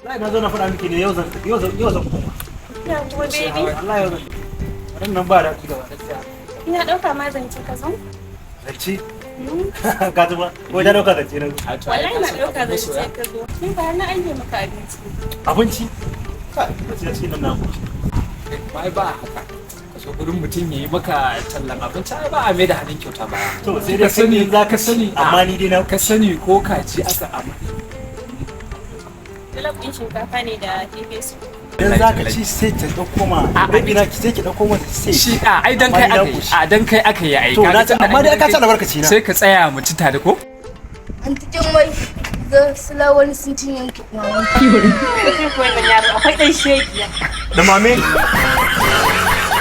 Wallahi na zo na faɗa miki ne, yau zan tafi, yau zan koma. Ya kuma, baby. Wallahi yau zan tafi. Wannan ba daɗi gaba gaskiya. Ina ɗauka ma zance ka zo. Zance? Ka ji ba? Wai ta ɗauka zance na zo. Wallahi na ɗauka zance ka zo. Ni ba na ajiye maka abinci. Abinci? Kai, gaskiya cikin nan na koshi. Ai ba haka. Ka zo gurin mutum ya yi maka tallan abinci, ai ba a mai da hannun kyauta ba. To sai dai Ka sani za ka ka sani amma ni dai na ka sani ko kaji aka amma. Jollof ɗin shinkafa ne da pepper soup. Idan za ka ci, sai ta ɗauko ma. Baby na, ki sai ki ɗauko mata sai. Shi a ai dan kai Amma ni na aka yi. koshi. A dan kai aka yi ai. To Kaga na ci, tunda amma an dai yi ka ci dan kai, albarkaci na. sai ka tsaya mu ci tare ko? An cikin wai da sulawar sun cinye maman. Wannan yaro akwai ɗan shegiya. Da mame.